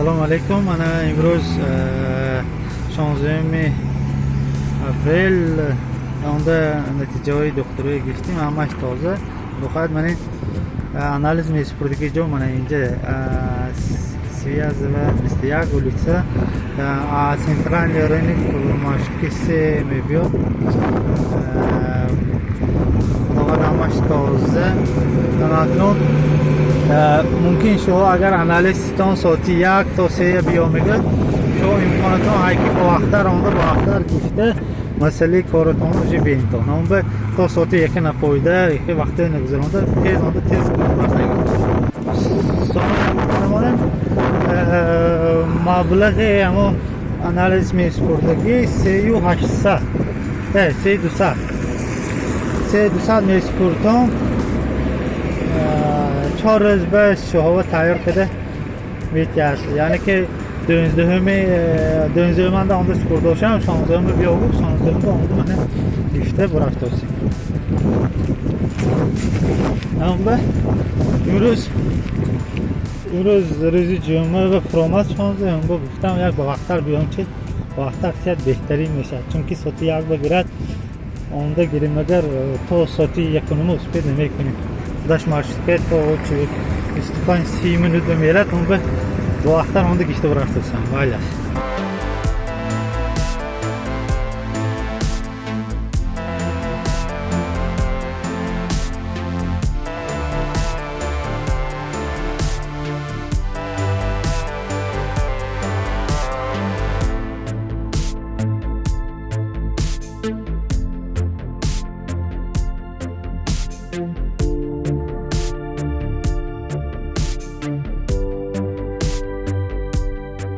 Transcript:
Ассалому алайкум. Мана имрӯз 16 апрел онда натиҷаҳои духтурои гирифтем, ҳамаш тоза. Бухад мана анализ месупурдиги ҷо мана инҷа, Свиязева 21 улица, центральный рынок маршрутки се мебиёд. Худованд, ҳамаш тоза. Акнун мумкин шумо агар анализтон соати 1 то 3 биё мегӯяд, шумо имконатон ҳай ки бовақтар онда бовақтар гифта масъалаи коротон уже беинтон он ба то соати 1 напоида, яке вақте нагузаронда, тез онда тез намонем. Маблағи ҳамо анализ месупурдагӣ 3 800, 3 200, 3 200 месупурдом. 4 рӯз ба шуҳова тайёр карда метиҳад, яъне ки 12-уми 12-уманда онда супурдошам, 16-уми биёгу, 16-уми онда мана гифта бурафтосем. Амба имрӯз рӯзи ҷумъа ва фуромад 16-ум ба гуфтам, як ба вақттар биём, чи ба вақттар тият беҳтарин мешавад, чунки соати 1 ба гирад, онда гирем, агар то соати 1:30 успеть намекунем. Худаш маршрутка то 25-30 минут мерад, он ба вақттар онда гишта бурафтасам. Вайлаш.